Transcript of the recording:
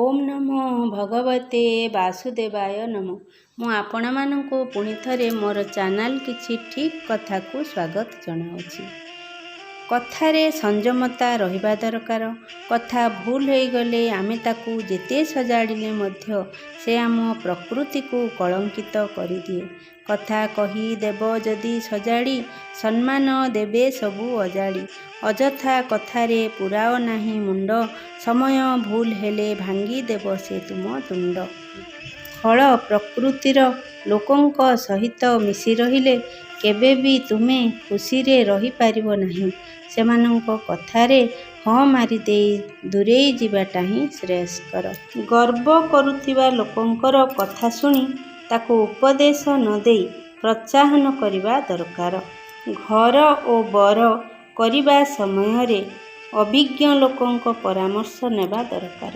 ଓମ୍ ନମୋ ଭଗବତେ ବାସୁଦେବାୟ ନମଃ। ମୁଁ ଆପଣମାନଙ୍କୁ ପୁଣି ଥରେ ମୋର ଚ୍ୟାନେଲ୍ କିଛି ଠିକ୍ କଥାକୁ ସ୍ୱାଗତ ଜଣାଉଛି। କଥାରେ ସଂଯମତା ରହିବା ଦରକାର। କଥା ଭୁଲ ହୋଇଗଲେ ଆମେ ତାକୁ ଯେତେ ସଜାଡ଼ିଲେ ମଧ୍ୟ ସେ ଆମ ପ୍ରକୃତିକୁ କଳଙ୍କିତ କରିଦିଏ। କଥା କହି ଦେବ ଯଦି ସଜାଡ଼ି, ସମ୍ମାନ ଦେବେ ସବୁ ଅଜାଡ଼ି। ଅଯଥା କଥାରେ ପୁରାଅ ନାହିଁ ମୁଣ୍ଡ, ସମୟ ଭୁଲ ହେଲେ ଭାଙ୍ଗିଦେବ ସେ ତୁମ ତୁଣ୍ଡ। ଖଳ ପ୍ରକୃତିର ଲୋକଙ୍କ ସହିତ ମିଶି ରହିଲେ କେବେ ବି ତୁମେ ଖୁସିରେ ରହିପାରିବ ନାହିଁ। ସେମାନଙ୍କ କଥାରେ ହଁ ମାରିଦେଇ ଦୂରେଇ ଯିବାଟା ହିଁ ଶ୍ରେୟସ୍କର। ଗର୍ବ କରୁଥିବା ଲୋକଙ୍କର କଥା ଶୁଣି ତାକୁ ଉପଦେଶ ନ ଦେଇ ପ୍ରୋତ୍ସାହନ କରିବା ଦରକାର। ଘର ଓ ବର କରିବା ସମୟରେ ଅଭିଜ୍ଞ ଲୋକଙ୍କ ପରାମର୍ଶ ନେବା ଦରକାର।